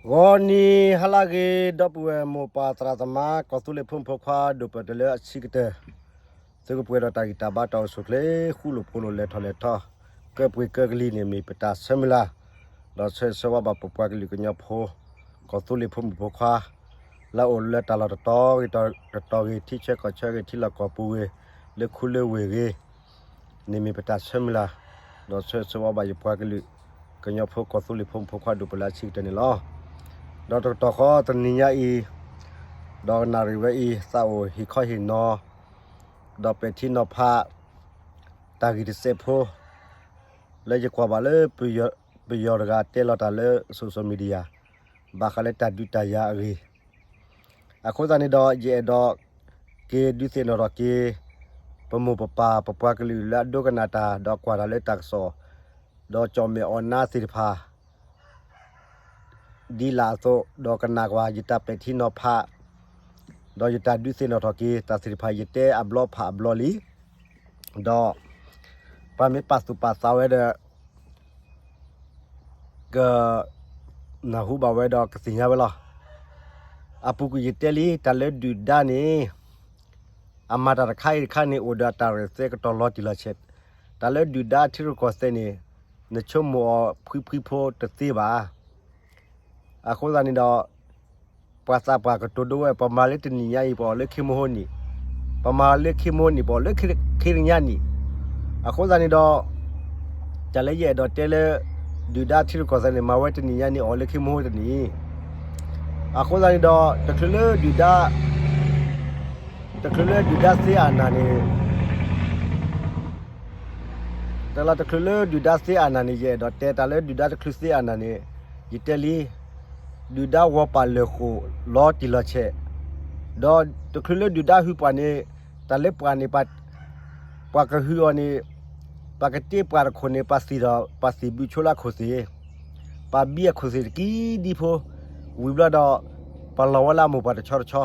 ဂီၤနံၤဟါလၢအဂ့ၤ ဒီပုၢ်ဝဲၢ်မိၢ်ပၢ်သရၣ်သမါ ကီၢ်သူလ့ၤဖိမုၣ်ဖိခွါ ဒိၣ်ပၢၢ်တလၢအဆံးကတၢၢ်, သုကပှဲၤဒီးတၢ်ဂံၢ်တၢ်ဘါတၢ်အိၣ်ဆူၣ်အိၣ်ချ့ ဃူလိာ်ဖိးလိာ် လဲၤထီၣ်လဲၤထီ, ကၢပှ့ၤကၢကလံၤန့ၣ် မ့ၢ်ပတၢ်ဆၢမုၢ်လၢ်, ဒီးဆၢဂ့ၤဆၢဝါဘၣ်ပပှၤကလုာ်ကညီဖိ ကီၢ်သူလ့ၤဖိမုၣ်ဖိခွါ လၢအအိၣ်လၢတၢ်လီၢ်တတီၤဂ့ၤတတီၤဂ့ၤ ထံဆၢကီၢ်ဆၢဂ့ၤ ထံလီၢ်ကီၢ်ပူၤဂ့ၤ, လၢခူလၢဝ့ၢ်ဂ့ၤ န့ၣ်မ့ၢ်ပတၢ်ဆၢမုၢ်လၢ်, ဒီးဆၢဂ့ၤဆၢဝါဘၣ်ယပှၤကလုာ်ကညီဖိ ကီၢ်သူလ့ၤဖိမုၣ်ဖိခွါဒိၣ်ပၢၢ်လၢအဆံးကတၢၢ်န့ၣ်လီၤ. ဒီးတကတီၢ်ဃီတနံၤညါအံၤ, ဒီးကနၣ်ရံၣ်ဝဲအံၤ သးအိၣ်ဟ့ၣ်ခီဟ့ၣ်နီၤ, ဒီးပဲာ်ထံနီၤဖး တၢ်ဂံၢ်တစဲးဖိ လၢယကွၢ်ဘၣ်လၢ ပယီၤတဂၤတဲလီၤတၢ်လၢ social media ဘၣ်ဃးလၢတၢ်ဒုးတၢ်ယၤအဂ့ၢ် အဃိသတးန့ၣ်ဒီး ယအဲၣ်ဒိးက့ၤဒုးသ့ၣ်နီၣ်ထီၣ်က့ၤ ပမိၢ်ပပၢ်ပပှၤကလုာ်လၢအဒိကနၣ်တၢ် ဒီးကွၢ်တၢ်လၢတၢ်ကစီၣ်, ဒီးကၠီၣ်မဲာ်အီၣ်နါသ့ၣ်တဖၣ် ဒ်လာ်အသိး ဒီးကနၣ်ကွၢ်ယတၢ်ပဲာ်ထံနီၤဖး, ဒီးယတၢ်ဒုးသ့ၣ်နီၣ်ထီၣ်က့ၤ တၢ်သ့ၣ်တဖၣ်ယတဲအဘျီဖးအဘျီလံ, ဒီး ပှၤမ့ၢ်ပာ်သူၣ်ပာ်သးဝဲဒီး ကနၢ်ဟူဘၣ်ဝဲဒီးကသ့ၣ်ညါဝဲလီၤ. အပူၤကွံာ်ယတဲလံ တၢ်လၢဒုၣ်ဒါန့ၣ် အမၤတၢ်တခါအံၤတခါန့ၣ် အိၣ်ဒီးအတၢ်ရဲၣ်သဲကတီၢ်လီၤတံၢ်လီၤဆဲး, တၢ်လၢဒုၣ်ဒါထံရူၢ်ကီၢ်သဲးန့ၣ် နဆိကမိၣ်အီၤဖှံဖှံဖိတသ့ဘၣ်. အဃိသတးန့ၣ်ဒီး ပှၤသးပှၢ်ကတိၤဒိဝဲ ပမၤလၢတနံၤညါအံၤ ပအီၣ်လၢခံမိဟိနံၣ်, ပမၤလၢခံမိဟိနံၣ် ပအီၣ်လၢခံတနံၤညါနံၣ်, အဃိသတးန့ၣ်ဒီး တၢ်လၢယအဲၣ်ဒိးတဲလၢ ဒုၣ်ဒါထံရူၢ်ကီၢ်သဲးန့ၣ် မၤဝဲတနံၤညါနံၣ် အီၣ်လၢခံမိဟိတနံၤ, အဃိသတးန့ၣ်ဒီး တချုးလၢဒုၣ်ဒါ တချုးလၢဒုၣ်ဒါသ့အနၢ်န့ၣ် တၢ်လီၤတချုးလၢဒုၣ်ဒါသ့အနၢ်န့ၣ် ယအဲၣ်ဒိးတဲတၢ်လၢဒုၣ်ဒါတချုးသ့အနၢ်န့ၣ် ယတဲလံ, ဒုၣ်ဒါဝီၤပာ်လၢာ်ဃိာ်လီၤတံၢ်လီၤဆဲး, ဒီးတချုးလၢဒုၣ်ဒါဟုပှၤန့ၣ် တၢ်လၢပှၤန့ၣ် ပှၤကဟုအီၤန့ၣ် ပှၤကတ့ပှၤတခိၣ်န့ၣ် ပှၤသ့ၣ်ဒီး ပှၤသ့ၣ်ဘုဆိလၢအခိၣ်သ့ၣ်, ပှၤဘံအခိၣ်သ့ၣ်တကံဒံဖိ, ဝံၤဘျီဒီး ပှၤလီၤဝဲလၢအမိၢ်ပှၢ်တဆီတဆီ,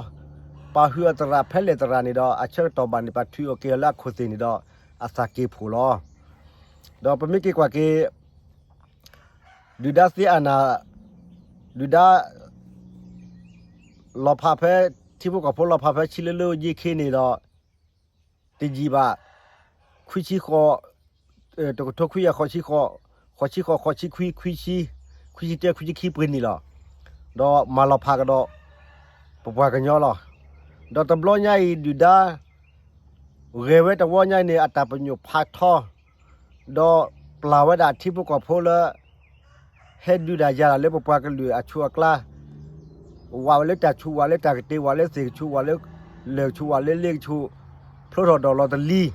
ပှၤဟုအီၤသရၣ်ဖဲလဲၣ်သရၣ်န့ၣ်ဒီး အဆၢကတီၢ်ဘၣ်န့ၣ် ပှၤထုးအီၤက့ၤအီၤလၢအခိၣ်သ့ၣ်န့ၣ်ဒီး အသးက့ၤဖှိၣ်လီၤ. ဒီးပမ့ၢ်က့ၤကွၢ်က့ၤ ဒုၣ်ဒါသ့အနၢ်, ဒုၣ်ဒါ လီၤဖးဖဲ ထံဖိကီၢ်ဖိလီၤဖးဖဲဆံလၢလၢယ့ခ့န့ၣ်ဒီး တယံာ်ဘၣ် ခွံဆံဃိး, တကထိခွံကယၤဃိးဆံဃိး, ဃိးဆံဃိး, ဃိးဆံခွံ, ခွံဆံ, ခွံဆံတၢ, ခွံဆံခံပှဲၤနံၣ်လီၤ. ဒီးမၤလီၤဖးကဒီး ပပှၤကညီလီၤ. ဒီးတဘျီညါအံၤဒုၣ်ဒါ ဂဲၤဝဲတဝီညါအံၤန့ၣ် အတၢ်ပညိၣ်ဖးထီ ဒီးပျၢ်ဝဲဒၣ်ထံဖိကီၢ်ဖိလၢ ဟဲဒုးတၢ်ယၤတၢ်လၢပပှၤကလုာ်အဆူးအကျါ, ဝးဝဲလၢတၢ်ဆူး, ဝးလၢတၢ်ကတ့ၤ, ဝးလၢသ့ၣ်ကဆူး, ဝးလၢလၢၢ်ကဆူး, ဝးလၢလ့ကဆူး, ဖျိထီၣ်ဒီးလီၤတလံ, ဒီး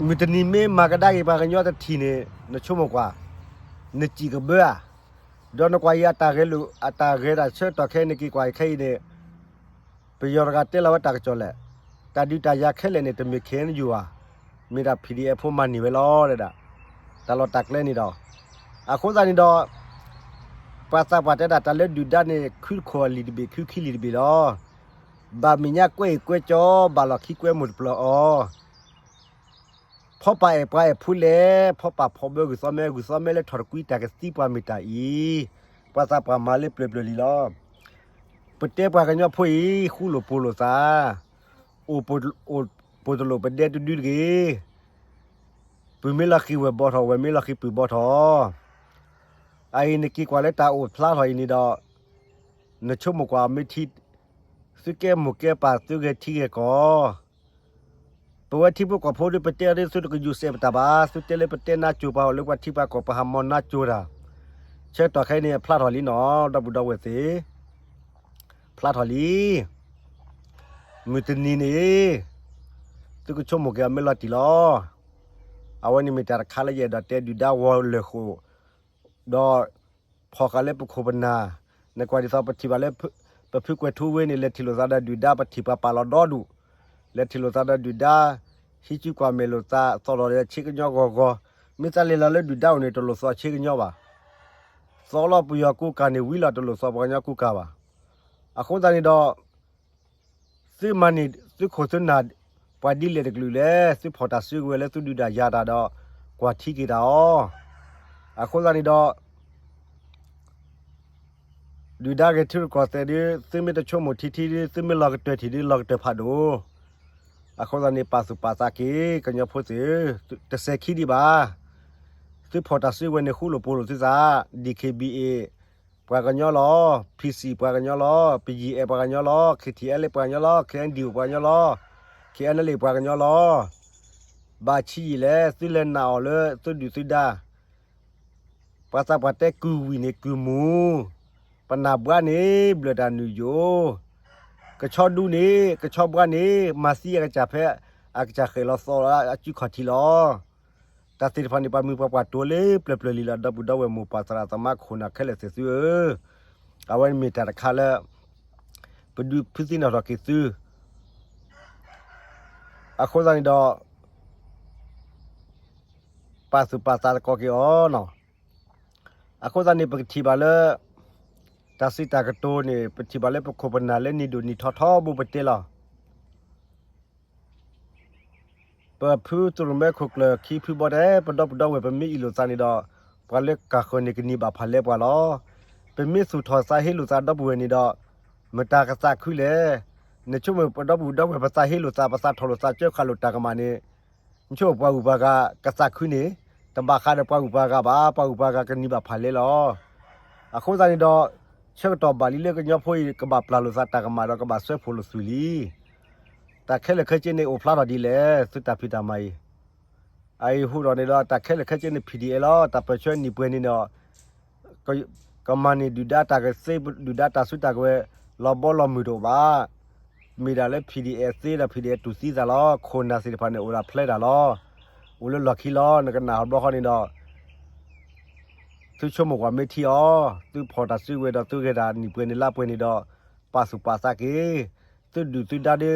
မုၢ်တနံၤမ့ၢ်မၤကဒါက့ၤပှၤကညီတထံၣ်န့ၣ် နဆိကမိၣ်ကွၢ်, နစံၣ်ကဘၢဧါ. ဒီးနကွၢ်အံၤအတၢ်ဂဲၤလိာ် အတၢ်ဂဲၤတၢ်ဆၢကတီၢ်ခဲအံၤ နက့ၤကွၢ်အံၤခဲအံၤန့ၣ် ပယီၤတဂၤတဲလီၤဝဲတၢ်ကစီၣ်လဲၣ်, တၢ်ဒုးတၢ်ယၤခဲလၢာ်န့ၣ် တမ့ၢ် ခ့ၣ်အဲၣ်ယူၣ် ဘၣ်, မ့ၢ်ဒၣ် ပီၣ်ဒံၣ်အဲၣ်ဖိ မၤန့ၢ်ဝဲလီၤဒၣ်, တၢ်လီၢ်တၢ်ကျဲန့ၣ်ဒီး, အဃိသတးန့ၣ်ဒီး ပှၤသးပှၢ်တဲဒၣ်တၢ်လၢဒုၣ်ဒါန့ၣ် ခုတခိၣ်အလံာ်တဘ့ၣ် ခုခံလံာ်တဘ့ၣ်လီၤ. ဘၣ်မဲာ်ညါကွဲအံၤကွဲကၠီ, ဘၣ်လီၢ်ခံကွဲမိၢ်တပျၢၤအီၤ ဖီပာ်အဲၣ်ပှၤအဲၣ်ဖုလဲၣ်, ဖီပာ်ဖီၣ်ဘၢဂုၢ်သီမဲ ဂုၢ်သီမဲလၢထီၣ်တကွံ တၢ်ကသံပှၤမ့ၢ်တၢ်အံၤ, ပှၤသးပှၢ်မၤလၢပျၢၤပျၢၤလံလီၤ. ပတဲပှၤကညီဖိအံၤ ဃူလိာ်ဖိးလိာ်သး, အိၣ်ပိၢ်တလိာ်ပဒဲတဒုတဂ့ၤ, ပုၢ်မ့ၢ်လီၤဃံၤဝဲၢ်ဘီထီၣ်, ဝဲၢ်မ့ၢ်လီၤဃံၤပုၢ်ဘီထီၣ်. အအံၤနက့ၤကွၢ်လၢတၢ်အိၣ်ဖျါထီၣ်အံၤန့ၣ်ဒီး, နဆိကမိၣ်ကွၢ်မ့ၢ်ထံ, သုကဲမိၢ်ကဲပၢ် သုဂဲၤထံဂဲၤကီၢ် ပဝဲထံဖိကီၢ်ဖိဒီးပတဲအီၤဒ် သုတကယူၤစဲးပတၢ်ဘၣ်, သုတဲလၢပတဲနါစိၤပှၤအိၣ်လၢပှၤထံပှၤကီၢ် ပှၤဟးမီၤနါစိၤတၢ်, ဆၢကတီၢ်ခဲအံၤန့ၣ် အဖျါထီၣ်လံနီၤ ဒီပုၢ်ဒီဝဲၢ်သ့ၣ်, ဖျါထီၣ်လံ. မုၢ်တနံၤန့ၣ် သုကဆိကမိၣ်က့ၤအီၤမ့ၢ်လီၤတံၢ်လီၤ. အဝဲန့ၣ်မ့ၢ်တၢ်တခါလၢယအဲၣ်ဒိးတဲဒုၣ်ဒါဝီၤလၢာ်ဃိာ်, ဒီး ဖီၣ်ဃာ်လၢပခိၣ်ပနၢ်, နကွၢ်ဒ်သိးပထံၣ်ဘၣ်လၢ ပဖုကွဲၤထူဝ့န့ၣ် လဲၤထံၣ်လိာ်သးဒီးဒုၣ်ဒါ ပထံၣ်ပှၤပာ်လီၤဒီဒူၣ်, လဲၤထံၣ်လိာ်သးဒီးဒုၣ်ဒါ ဟံးစုကွၢ်မဲာ်လိာ်သး သီၣ်လီၤဒီးဆ့ကညီဂီၤဂီၤ, မ့ၢ်သးလဲၤလီၤလၢဒုၣ်ဒါအိၣ်န့ၣ် တလိၣ်သီဆ့ကညီဘၣ်, သီလီၤပယီၤကူကၤန့ၣ် ဝံၤလီၤတလိၣ်သီပှၤကညီကူကၤဘၣ်. အဃိသတးန့ၣ်ဒီး သုမၤန့ၢ်သုခိၣ်သုနၢ် ပှၤဒ်လဲၣ်တကလုာ်လဲၣ်, သုဖီၣ်တၢ်စုကဝဲၤလၢသုဒုးတၢ်ယၤတၢ်ဒီး ကွၢ်ထံက့ၤတၢ်အီၤ. အဃိသတးန့ၣ်ဒီး ဒုၣ်ဒါဂဲၤထံရူၢ်ကီၢ်သဲးဒီး သုမ့ၢ်တဆိကမိၣ်ထံထံဒီး သုမ့ၢ်လီၤကတၢၢ်ထံၣ်ဒီး လီၤကတၢၢ်ဖးဒိၣ်. အဃိသတးန့ၣ် ပာ်သူၣ်ပာ်သးက့ၤ ကညီဖိသ့ၣ်ဧၢ, တစဲၤခံဒံးဘၣ်. သုဖီၣ်တၢ်စုဝဲန့ၣ် ဃူလိာ်ဖိးလိာ်သုသး, DKBA ပှၤကညီလီၤ, PC ပှၤကညီလီၤ, BGF ပှၤကညီလီၤ, KTLA ပှၤကညီလီၤ, KNDO ပှၤကညီလီၤ, KNLA ပှၤကညီလီၤ. ဘၣ်ဆံးယံာ်လဲၣ် သုလဲၤနာ်အီၤလၢသုဒုၣ်သုဒါ ပှၤသးပှၢ်တဲကုၢ်ဝံၣ်န့ၣ်ကုၢ်မူ, ပနၢ်ဘှါန့ၣ် ဘျၢၣ်တၢ်နုာ်ယိာ်, ကဆီဒူန့ၣ် ကဆီဘှါန့ၣ် မၤသံအကစၢ်ဖဲ အကစၢ်ဃဲၣ်လီၤသီလီၤအစုခီၣ်ထံးလီၤ. တၢ်သ့ၣ်တဖၣ်န့ၣ် ပှၤမုၢ်ပှၤပှၢ်တိၤလၢပျၢၤပျၢၤလံလီၤ. ဒီပုၢ်ဒီဝဲၢ်မိၢ်ပၢ်သရၣ်သမါခိၣ်နၢ်ခဲလၢာ်သ့ၣ်သုဧၢ, အဝဲမ့ၢ်တၢ်တခါလၢ ပဒုးဖုးသ့ၣ်နီၣ်ထီၣ်က့ၤသု အဃိသတးန့ၣ်ဒီး ပာ်သူၣ်ပာ်သးသကိးက့ၤအီၤနီၤ. အဃိသတးန့ၣ် ပကထံၣ်ဘၣ်လၢ တၢ်စံးတၢ်ကတိၤန့ၣ် ပထံၣ်ဘၣ်လၢပခိၣ်ပနၢ်လၢနံၤဒိၣ်နံၤထီထီဘိပတဲလီၤ. ပဖုသရိၣ်မဲခိၣ်ကျၢၢ်ခံဖုဘီတဲ ပဒီပုၢ်ဒီဝဲၢ် ပမ့ၢ်အ့ၣ်လိာ်သးန့ၣ်ဒီး ပှၤလၢကၢ်ဃၢၤန့ၣ်ကန့ၢ်ဘၣ်ဖးလဲပှၤလီၤ. ပမ့ၢ်သူၣ်ထီၣ်သးဟ့လိာ်သးဒီပုၢ်ဝဲၢ်န့ၣ်ဒီး မတၤကသးခုလဲၣ်. နဆိကမိၣ်ပဒီပုၢ်ဒီဝဲၢ် ပသးဟ့လိာ်သး ပသးထီၣ်လိာ်သး ကၢဃာ်လိာ်တၢ်ကမၣ်န့ၣ် နဆိကမိၣ်ပှၤဂုၤပှၤဂၤကသးခုန့ၣ် တဘၣ်ဃးဒီးပှၤဂုၤပှၤဂၤဘၣ်, ပှၤဂုၤပှၤဂၤကန့ၢ်ဘၣ်ဖးလဲလီၤ. အဃိသတးန့ၣ်ဒီး ဆၢကတီၢ်ဘၣ်လံလၢကညီဖိအံၤ ကဘၣ်ပျၢ်လိာ်သးတၢ်ကမၣ်ဒီး ကဘၣ်စွဲဖှိၣ်လိာ်သွံၣ်လံ. တၢ်ခဲလၢာ်ခဲဆ့န့ၣ် အိၣ်ဖျါထီၣ်ဒ်လဲၣ်, သုတၢ်ဖံးတၢ်မၤအံၤ အအံၤဟူထီၣ်န့ၣ်ဒီး တၢ်ခဲလၢာ်ခဲဆ့န့ၣ် PDF လီၤ. တၢ်ပၢၢ်ဆၢနံၣ်ပှဲၤန့ၣ်ဒီး ကမၤန့ၢ်ဒုၣ်ဒါတၢ်ကသ့, ဒုၣ်ဒါတၢ်စုတၢ်ကဝဲၤ လီၤဘီလီၤမုၢ်တအိၣ်ဘၣ်. မ့ၢ်ဒၣ်လၢ PDF သ့ဒီး PDF တူၢ်သံသးလီၤ. ခိၣ်နၢ်သ့ၣ်တဖၣ်န့ၣ် အိၣ်ဒၣ်ဖျဲဒၣ်လီၤ. အိၣ်လၢလီၢ်ခံလီၤ. နကနၣ်ဟီဘျီဃီန့ၣ်ဒီး သုဆိကမိၣ်ကွၢ်မ့ၢ်ထံအီၤ, သုဖီၣ်တၢ်စုကဝဲၤဒီးသုဂဲၤတၢ်နံၣ်ပှဲၤန့ၣ်လါပှဲၤန့ၣ်ဒီး ပာ်သူၣ်ပာ်သးက့ၤ သုဒုၣ်သုဒါဒီး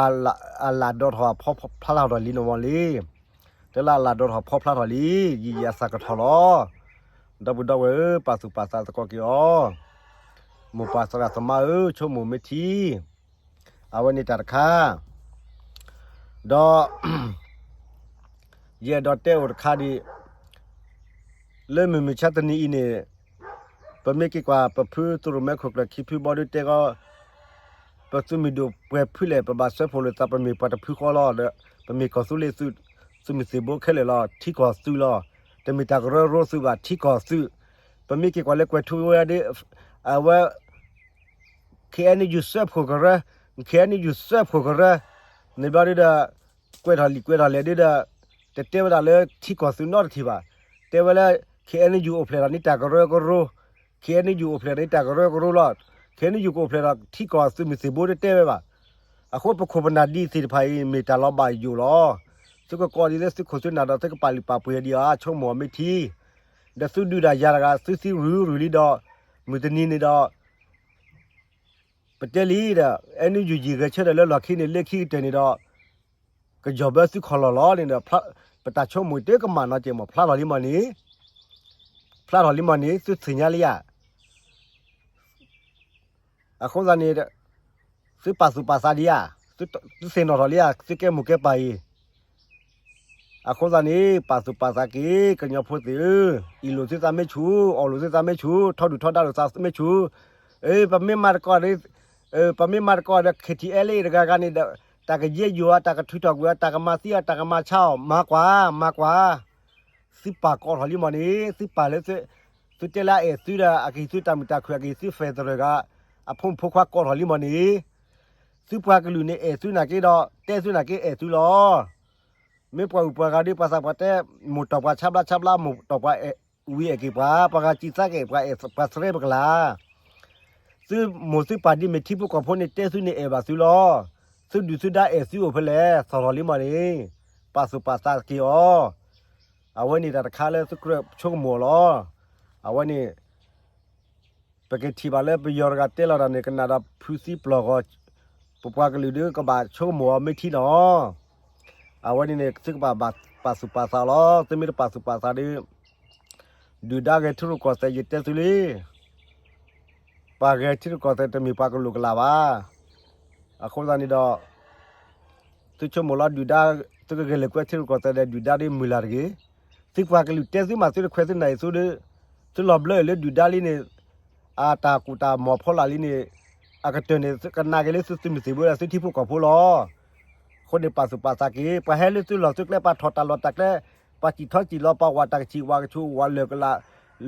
အလၢ်ဒီးထီၣ်ဖီဖျါထီၣ်လံနီၢ်မီၢ်လံ. တလၢအလၢ်ဒီးထီၣ်ဖီဖျါထီၣ်လံ, ယံာ်ယံာ်အသးကထီၣ်လီၤ. ဒီပုၢ်ဒီဝဲၢ်ဧၢ, ပာ်သူၣ်ပာ်သးသကိးက့ၤအီၤ, မိၢ်ပၢ်သရၣ်သမါဧၢ, ဆိကမိၣ်မ့ၢ်ထံ, အဝဲန့ၣ်တၢ်တခါ, ဒီး ယအဲၣ်ဒိးတဲအိၣ်တခါဒံး, လၢမုၢ်မဆါတနံၤအံၤန့ၣ် ပမ့ၢ်က့ၤကွၢ် ပဖုသရိၣ်မဲခိၣ်ကျၢၢ်ခံဖုဘီဒုတဲဂီၢ်, ပသုးမုၢ်ဒိၣ်ပှဲၤဖုလဲၣ်, ပဘၣ်စွဲဖှိၣ်လိာ်သး ပမ့ၢ်ပှၤတဖုဃီလီၤဒီး ပမ့ၢ်ကီၢ်သူလ့ၤသုး, သုးမုၢ်သံၣ်ဘိခဲလၢာ်လီၤ, ထံကီၢ်သုးလီၤ. တမ့ၢ်တၢ်ကရၢကရိသုးဘၣ်, ထံကီၢ်သုး. ပမ့ၢ်က့ၤကွၢ်လၢကွဲၤထူဝ့ဒု, အဝဲ KNU စွဲဖှိၣ်ကရၢ, KNU စွဲဖှိၣ်ကရၢ, န့ၣ်ဘျီဒုဒီး ကွဲးထီၣ်လံာ်ကွဲးထီၣ်လဲၢ်ဒုဒီး တတဲဝဲဒၣ်လၢထံကီၢ်သုးနီတထံၣ်ဘၣ်. တဲဝဲလၢ KNU အိၣ်ဖျဲၣ်ထီၣ်န့ၢ်တၢ်ကရၢကရိ, KNU အိၣ်ဖျဲၣ်ထီၣ်န့ၢ်တၢ်ကရၢကရိလီၤ. KNU ကအိၣ်ဖျဲၣ်ထီၣ်ထံကီၢ်သုးမုၢ်သံၣ်ဘိတတဲဝဲဘၣ်. အဃိပခိၣ်ပနၢ်ဒ်သ့ၣ်တဖၣ်အံၤ မ့ၢ်တၢ်လီၤဘၣ်ယိၣ်လီၤ. သုကကိးဒ်လၢသုခိၣ်သုနၢ်ဒီးသုကပာ်လုၢ်ပာ်ပှ့ၤဒံးအီၤ ဆိကမိၣ်အီၤမ့ၢ်ထံ ဒီးသုဒုးဒၣ်ယၤတဂၤ သုသံရုၢ်ရုၢ်လံဒီး မုၢ်တနံၤန့ၣ်ဒီး ပတဲလံဒီး NUG ဂဲၤဆၢထၢၣ်လၢလီၢ်ခံန့ၣ် လၢခံကတၢၢ်န့ၣ်ဒီး ကယီၢ်ဘၢသုခီၣ်လီၢ်လီၤန့ၣ်ဒီး ပတၢ်ဆိကမိၣ်တကမၣ်နီတစဲးမး ဖျါထီၣ်လံမးန့ၣ်, ဖျါထီၣ်လံမးန့ၣ် သုသ့ၣ်ညါလံဧါ. အဃိသတးန့ၣ် သုပာ်သူၣ်ပာ်သးဒံးဧါ, သုသ့ၣ်နီၣ်ထီၣ်လံဧါ သုကဲမိၢ်ကဲပၢ်အံၤ. အဃိသတးန့ၣ် ပာ်သူၣ်ပာ်သးက့ၤ ကညီဖိသ့ၣ်ဧၢ, အ့ၣ်လိာ်သုသးမ့ၢ်ဆူၣ်, အီၣ်လိာ်သုသးမ့ၢ်ဆူၣ်, ထီဒုၣ်ထီဒါလိာ�သးမ့ၢ်ဆူၣ်, အ့ ပမ့ၢ်မၤတကီၢ်ဒီး ပမ့ၢ်မၤတကီၢ်ဒီး KTLA တဂၤဂၤန့ၣ်ဒီး တၢ်ကယဲၢ်ယိာ်အီၤ, တၢ်ကထုးထီၣ်ကွံာ်အီၤ, တၢ်ကမၤသံအီၤ, တၢ်ကမၤဆါအီၤ, မၤကွၢ်, မၤကွၢ်. သုပာ်ကီးထီၣ်လံမးန့ၣ်, သုပာ်လၢ သုတဲလၢအအဲၣ်သုဒီး အကဟ့ၣ်သုတၢ်မုာ်တၢ်ခုၣ်, အကဟ့ၣ်သု federal ဂၤ အဖိမုၣ်ဖိခွါကီးထီၣ်လံမးန့ၣ်, သုပှၤကလုာ်န့ၣ်အဲၣ်သုနာ်က့ဒီး တဲသုနာ်က့အဲၣ်သုလီၤ. မ့ၢ်ပှၤဂုၤပှၤဂၤဒီး ပှၤသးပှၢ်တဲ မိၢ်တီၢ်ပှၤဆါဘျါဆါဘျါ, မိၢ်တီၢ်ပှၤဝံအဲၣ်က့ၤပှၤ, ပှၤဂၤစံးသးကအဲၣ်ပှၤ, ပှၤသရဲပကလၤ သုမိၢ်သုပၢ်ဒ်မ့ၢ်ထံဖိကီၢ်ဖိန့ၣ် တဲသုန့ၣ်အဲၣ်ဘၣ်သုလီၤ. သုဒုၣ်သုဒါအဲၣ်သုအိၣ်ဖဲလဲၣ်, သီၣ်ထီၣ်လံမးန့ၣ်, ပာ်သူၣ်ပာ်သးက့ၤအီၤ. အဝဲန့ၣ်တၢ်တခါလၢသုကြၢးဆိကမိၣ်အီၤလီၤ. အဝဲန့ၣ် ပကထံၣ်ဘၣ်လၢပယီၤတဂၤတဲလီၤတၢ်န့ၣ် ကနၣ်ဒီးဖုသံပျီၢ်ဂီၤ, ပပှၤကလုာ်ဒုးကဘၣ်ဆိကမိၣ်အီၤမ့ၢ်ထံနီၤ. အဝဲန့ၣ်န့ၣ် သုကဘၣ်ပာ်သူၣ်ပာ်သးလီၤ. သုမ့ၢ်တပာ်သူၣ်ပာ်သးဒီး ဒုၣ်ဒါဂဲၤထံရူၢ်ကီၢ်သဲး ယတဲသုလံ, ပှၤဂဲၤထံရူၢ်ကီၢ်သဲးတမ့ၢ်ပှၤကလုာ်ကလၤဘၣ်. အဃိသတးန့ၣ်ဒီး သုဆိကမိၣ်လီၤဒုၣ်ဒါ, သုကဂဲၤလိာ်ကွဲထံရူၢ်ကီၢ်သဲးဒီးဒုၣ်ဒါဒီးမုၢ်လၢ်တဂ့ၤ. သုပှၤကလုာ်တဲသုမး သုတခွဲးသုနၢ်အံၤသုဒီး, သုလီၤဘျၢအံၤလၢဒုၣ်ဒါလံန့ၣ်, အတၢ်ကူၣ်တၢ်မီၤဖီလာ်လံန့ၣ် အကတၢၢ်န့ၣ် ကနၣ်က့ၤလၢသုသုးမုၢ်သံၣ်ဘိဒီးသုထံဖိကီၢ်ဖိလီၤ. အဃိန့ၣ် ပာ်သူၣ်ပာ်သးက့ၤ ပှၤဟဲလၢသုလီၢ်သုကျဲ ပှၤထီၣ်တၢ်လီၢ်တၢ်ကျဲ ပှၤစံၣ်ထီစံၣ်လီၤ ပှၤဝးတၢ်ကဆံးဝးကဆူး ဝးလၢာ်ကလး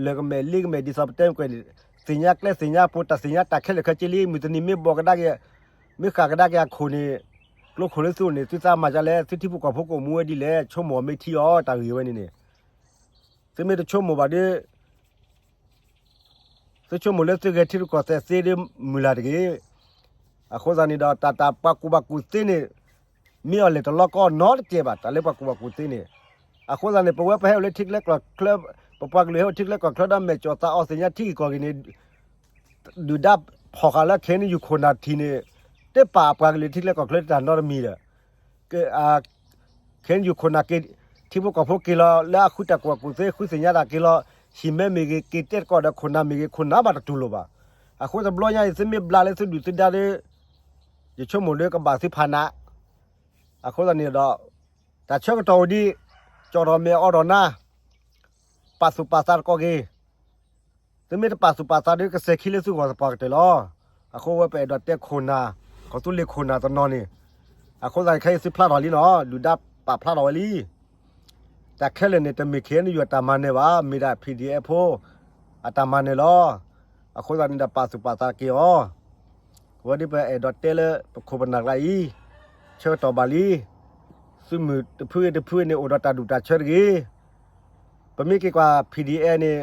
လၢာ်ကမဲာ်လ့ကမဲာ် ဒ်သိးပတဲမ့ၢ်ကွဲးန့ၣ် သ့ၣ်ညါကျဲသ့ၣ်ညါပူၤ တၢ်သ့ၣ်ညါတၢ်ခဲလၢာ်ခဲဆ့လံ မုၢ်တနံၤမ့ၢ်ဘီၣ်ကဒါက့ၤ မ့ၢ်ဃၣ်ကဒါက့ၤအခိၣ်န့ၣ် ကျိခိၣ်လၢသုအိၣ်န့ၣ် သုသးမၤဒ်လဲၣ် သုထံဖိကီၢ်ဖိကအိၣ်မူဝဲဒ်လဲၣ် ဆိကမိၣ်မ့ၢ်ထံအီၤ တၢ်ဂ့ၢ်ဝဲန့ၣ်န့ၣ် သုမ့ၢ်တဆိကမိၣ်ဘၣ်ဒီး သုဆိကမိၣ်လၢသုဂဲၤထံရူၢ်ကီၢ်သဲးသ့ဒီးမုၢ်လၢ်တဂ့ၤ. အဃိသတးန့ၣ်ဒီး တၢ်တၢ်ပှၤကူၣ်ဘၣ်ကူၣ်သ့န့ၣ် မ့ၢ်အီၤလဲၤတလီကီနီတစဲးဘၣ် တၢ်လၢပှၤကူၣ်ဘၣ်ကူၣ်သ့န့ၣ်. အဃိသတးန့ၣ် ပဝဲပဟဲအိၣ်လၢထံကျဲကီၢ်ချၢ ပပှၤကလုာ်ဟဲအိၣ်ထံကျဲကီၢ်ချၢဒီးမဲာ်ကၠီၣ်သးအီၣ်သ့ၣ်ညါထံဂ့ၢ်ကီၢ်ဂ့ၢ်န့ၣ် ဒုၣ်ဒါဖီၣ်ဃာ်လၢ KNU ခိၣ်နၢ်ထံးန့ၣ် တပာ်အပှၤကလုာ်ထံကျဲကီၢ်ချၢတၢ်နီတမံၤဒီး KNU ခိၣ်နၢ်က့ၤ ထံဖိကီၢ်ဖိက့ၤလီၤ လၢအဃုတၢ်ကူၣ်ဘၣ်ကူၣ်သ့ ဃုသ့ၣ်ညါတၢ်က့ၤလီၤ ဟံၣ်မဲမ့ၢ်ဂ့ၤ က့ၤတဲသကိးဒီးခိၣ်နၢ်မ့ၢ်ဂ့ၤ ခိၣ်နၢ်ဘၣ်တတူၢ်လိာ်ဘၣ်. အဃိတဘျီညါအံၤ သုမ့ၢ်ဘျါလၢသုဒုၣ်သုဒါဒီး ယဆိကမိၣ်ဒီးကဘၣ်သုဖးနး. အဃိသတးန့ၣ်ဒီး တၢ်ဆၢကတီၢ်အိၣ်ဒံး ကၠီၣ်ထီၣ်မဲာ်အိးထီၣ်နါ ပာ်သူၣ်ပာ်သးသကိးက့ၤ သုမ့ၢ်တပာ်သူၣ်ပာ်သးဒီး ကစဲၤခံလၢသုဂီၢ်သပှၢ်ကတၢၢ်လီၤ. အဃိဝဲပအဲၣ်ဒိးတဲခိၣ်နၢ် ကီၢ်သူလ့ၤခိၣ်နၢ်တနီၤန့ၣ်, အဃိသတးန့ၣ် ခဲအံၤသုဖျါထီၣ်လံနီၤ, ဒုၣ်ဒါပာ်ဖျါထီၣ်ဝဲလံ. တၢ်ခဲလၢာ်န့ၣ် တမ့ၢ် KNU အတၢ်မၤနၢၤဘၣ်, မ့ၢ်ဒၣ် PDF ဖိ အတၢ်မၤနၢၤလီၤ. အဃိသတးန့ၣ်ဒီး ပာ်သူၣ်ပာ်သးက့ၤအီၤ အဝဲဒ်ပအဲၣ်ဒိးတဲလၢပခိၣ်ပနၢ်ကျါအံၤ, ဆၢကတီၢ်ဘၣ်လံ. သုးမုၢ်တဖုဂ့ၤတဖုဂ့ၤန့ၣ် အိၣ်ဒီးတၢ်ဒူၣ်တၢ်ဆၢတဂ့ၤ. ပမ့ၢ်က့ၤကွၢ် PDF န့ၣ်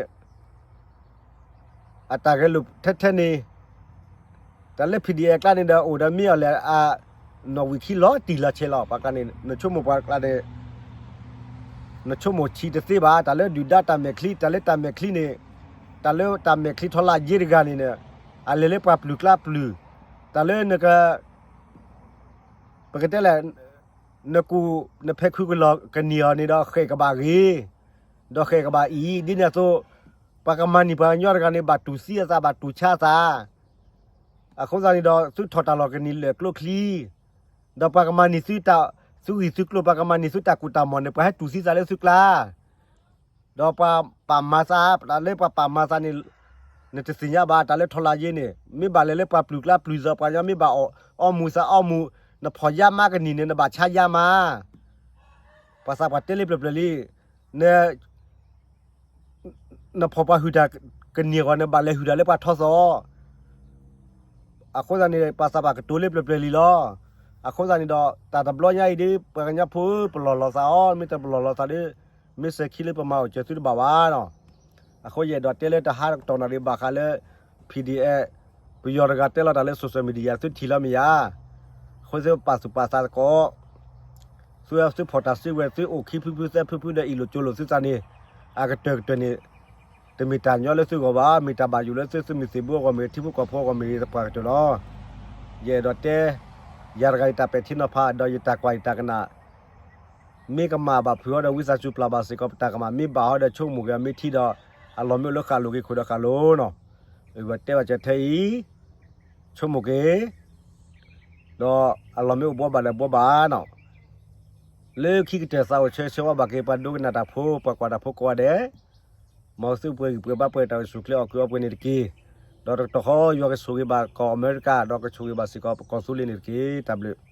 အတၢ်ဂဲၤလိာ်ထဲထဲန့ၣ်, တၢ်လၢ PDF ကျါန့ၣ်ဒီး အိၣ်ဒီးမ့ၢ်အီၤလဲၣ် အ နီၣ်ဝံာ်ခံလီၤတံၢ်လီၤဆဲးလီၤ. ပှၤကျါန့ၣ် နဆိကမိၣ်ပှၤကျါန့ၣ် နဆိကမိၣ်ဆံးတသ့ဘၣ်. တၢ်လၢဒုၣ်ဒါတၢ်မဲာ်ချံ, တၢ်လၢတၢ်မဲာ်ချံန့ၣ်, တၢ်လၢတၢ်မဲာ်ချံထီလၢယ့တဂၤန့ၣ်, အလဲၤလၢပှၤပျုၤကျါပျုၤ, တၢ်လၢနက, ပကတဲလဲၣ်, နကူၣ်နဖဲးခုကလီၢ်ကန့ၢ်အီၤန့ၣ်ဒီး ဃဲးကဘၣ်ဂ့ၤ, ဒီးဃဲးကဘၣ်အံၤ, ဒ်န့ၣ်အသိး, ပှၤကမၤန့ၢ်ပှၤကညီတဂၤန့ၣ် ဘၣ်တူၢ်သံအသး ဘၣ်တူၢ်ဆါအသး အဃိသတးန့ၣ်ဒီး သုထီၣ်တၢ်လီၢ်ကန့ၢ်လၢာ်ကျိချံ, ဒီးပှၤကမၤန့ၢ်သုတၢ်, သုဂံၢ်သုကျိၤ ပှၤကမၤန့ၢ်သုတၢ်ကူၣ်တၢ်မီၢ်န့ၣ် ပှၤဟဲတူၢ်သံသးလၢသုကျါ, ဒီးပှၤပာ်မၤသး, တၢ်လၢပှၤပာ်မၤသးန့ၣ်, နတသ့ၣ်ညါဘၣ် တၢ်လၢထီလၢယ့န့ၣ်, မ့ၢ်ဘၣ်လဲၤလၢပှၤပျုၤကျါပျုၤ ဒီးပှၤကညီမ့ၢ်ဘၣ်အီၣ်အီမူၤသးအီမူၤ, နဖီၣ်ယါမါကန့ၢ်န့ၣ် နဘၣ်ဆါယါမါ ပှၤသးပှၢ်တဲလၢပျၢၤပျၢၤလံ, န, နဖီၣ်ပှၤဟုၣ်တၢ်ကန့ၢ်အဂီၢ် နဘၣ်လဲၤဟုၣ်တၢ်လၢပှၤထီသီၣ်, အဃိသတးန့ၣ် ပှၤသးပှၢ်ကတိၤလၢပျၢၤပျၢၤလံလီၤ. အဃိသတးန့ၣ်ဒီး တၢ်တဘျီညါအံၤဒီး ပှၤကညီဖိဧၢ ပလီၢ်လီၤသးအီၤ, မ့ၢ်တပလီၢ်လီၤသးဒီး မ့ၢ်စဲၤခံလၢပမၤအိၣ်စၢၤသုတဘၣ်ဘၣ်နီၤ. အဃိယအဲၣ်ဒိးတဲလၢတဟါတကတီၢ်နီၤဒီး ဘၣ်ဃးလၢ PDF ပယီၤတဂၤတဲလီၤတၢ်လၢ social media သုထံၣ်လီၤမ့ၢ်ဧါ, အဃိသုပာ်သူၣ်ပာ်သးသကိး, သုသုဖီၣ်တၢ်စုကဝဲၤ သုအိၣ်ခံဖုဖုသၢဖုဖုဒီး အ့ၣ်လိာ်ကၠိလိာ်သုသးန့ၣ်, အကတၢၢ်ကတၢၢ်န့ၣ်, တမ့ၢ်တၢ်ညီလၢသုဂီၢ်ဘၣ်, မ့ၢ်တၢ်ဘၣ်ယိၣ်လၢသုသုးမုၢ်သံၣ်ဘိအဂီၢ်မ့ၢ်ဂ့ၤ ထံဖိကီၢ်ဖိအဂီၢ်မ့ၢ်ဂ့ၤ သပှၢ်ကတၢၢ်လီၤ. ယအဲၣ်ဒိးတဲ, ယၤတဂၤယတၢ်ပဲာ်ထံနီၤဖး ဒီးယတၢ်ကွၢ်ယတၢ်ကနၣ် မ့ၢ်ကမၣ်ဘၣ်ဖုးအီၤဒီး ဝံသးစူၤပျၢ်ဘၣ်စ့ၢ်ကီးပတၢ်ကမၣ်, မ့ၢ်ဘၣ်အီၤဒီးဆိကမိၣ်က့ၤအီၤ မ့ၢ်ထံဒီး အလီၢ်မ့ၢ်အိၣ်လၢဃၣ်လိၤက့ၤခိၣ်ဒီးဃၣ်လိၤနီၤ. အဝဲတဲဘၣ်စၢၤထဲအံၤ, ဆိကမိၣ်က့ၤ, ဒီးအလီၢ်မ့ၢ်အိၣ်ဘှီဘၣ်ဒီးဘှီဘၣ်နီၤ. လၢခံကတၢၢ်သးအိၣ်ဆၢဂ့ၤဆၢဝါဘၣ်က့ၤ ပှၤဒိကနၣ်တၢ်ဖိ ပှၤကွၢ်တၢ်ဖိကိးဂၤဒဲး, မ်သုပှဲၤဂံၢ်ပှဲၤဘါပှဲၤတၢ်အိၣ်ဆူၣ်အိၣ်ချ့အီၣ်ကုာ်အီပှဲၤန့ၣ်တက့ၢ်. ဒီးတကတီၢ်ဃီ ယွၤကဆိၣ်ဂ့ၤဘၣ်ကီၢ်အမဲရကၤ ဒီးကဆိၣ်ဂ့ၤဘၣ်စ့ၢ်ကီးပကီၢ်သူလ့ၤန့ၣ်တက့ၢ်. တၢ်ဘျုး